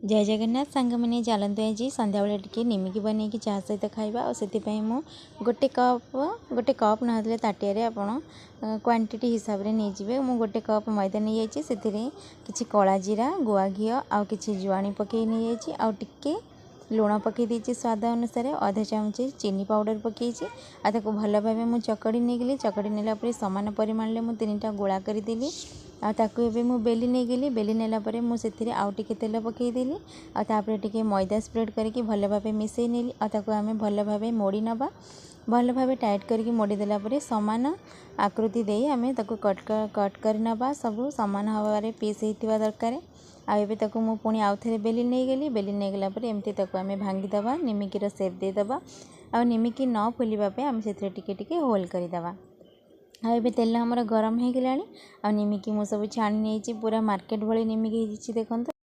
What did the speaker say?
ଜୟ ଜଗନ୍ନାଥ ସାଙ୍ଗମାନେ, ଚାଲନ୍ତୁ ଆଜି ସନ୍ଧ୍ୟାବେଳେ ଟିକେ ନିମିକି ବନେଇକି ଚା ସହିତ ଖାଇବା। ଆଉ ସେଥିପାଇଁ ମୁଁ ଗୋଟେ କପ୍, ଗୋଟେ କପ୍ ନହେଲେ ତାଟିଆରେ ଆପଣ କ୍ୱାଣ୍ଟିଟି ହିସାବରେ ନେଇଯିବେ। ମୁଁ ଗୋଟେ କପ୍ ମଇଦା ନେଇଯାଇଛି। ସେଥିରେ କିଛି କଳା ଜିରା, ଗୁଆ ଘିଅ ଆଉ କିଛି ଜୁଆଣି ପକାଇ ନେଇଯାଇଛି ଆଉ ଟିକେ ଲୁଣ ପକାଇ ଦେଇଛି ସ୍ୱାଦ ଅନୁସାରେ, ଅଧ ଚାମଚ ଚିନି ପାଉଡ଼ର ପକାଇଛି ଆଉ ତାକୁ ଭଲ ଭାବେ ମୁଁ ଚକଡ଼ି ନେଇଗଲି। ଚକଡ଼ି ନେଲା ପରେ ସମାନ ପରିମାଣରେ ମୁଁ 3ଟା ଗୋଳା କରିଦେଲି ଆଉ ତାକୁ ଏବେ ମୁଁ ବେଲି ନେଇଗଲି। ବେଲି ନେଲା ପରେ ମୁଁ ସେଥିରେ ଆଉ ଟିକେ ତେଲ ପକାଇଦେଲି ଆଉ ତାପରେ ଟିକେ ମଇଦା ସ୍ପ୍ରେଡ଼୍ କରିକି ଭଲ ଭାବେ ମିଶାଇ ନେଲି ଆଉ ତାକୁ ଆମେ ଭଲ ଭାବେ ମୋଡ଼ି ନେବା। ଭଲ ଭାବେ ଟାଇଟ୍ କରିକି ମୋଡ଼ି ଦେଲା ପରେ ସମାନ ଆକୃତି ଦେଇ ଆମେ ତାକୁ କଟ୍ କଟ୍ କରି ନେବା। ସବୁ ସମାନ ହେବାରେ ପିସ୍ ହେଇଥିବା ଦରକାର। ଆଉ ଏବେ ତାକୁ ମୁଁ ପୁଣି ଆଉ ଥରେ ବେଲି ନେଇଗଲି। ବେଲି ନେଇଗଲା ପରେ ଏମିତି ତାକୁ ଆମେ ଭାଙ୍ଗିଦେବା, ନିମିକିର ସେପ୍ ଦେଇଦେବା ଆଉ ନିମିକି ନ ଫୁଲିବା ପାଇଁ ଆମେ ସେଥିରେ ଟିକେ ଟିକେ ହୋଲ୍ କରିଦେବା। ଆଉ ଏବେ ତେଲ ଆମର ଗରମ ହେଇଗଲାଣି ଆଉ ନିମିକି ମୁଁ ସବୁ ଛାଣି ନେଇଛି। ପୁରା ମାର୍କେଟ ଭଳି ନିମିକି ହେଇଛି, ଦେଖନ୍ତୁ।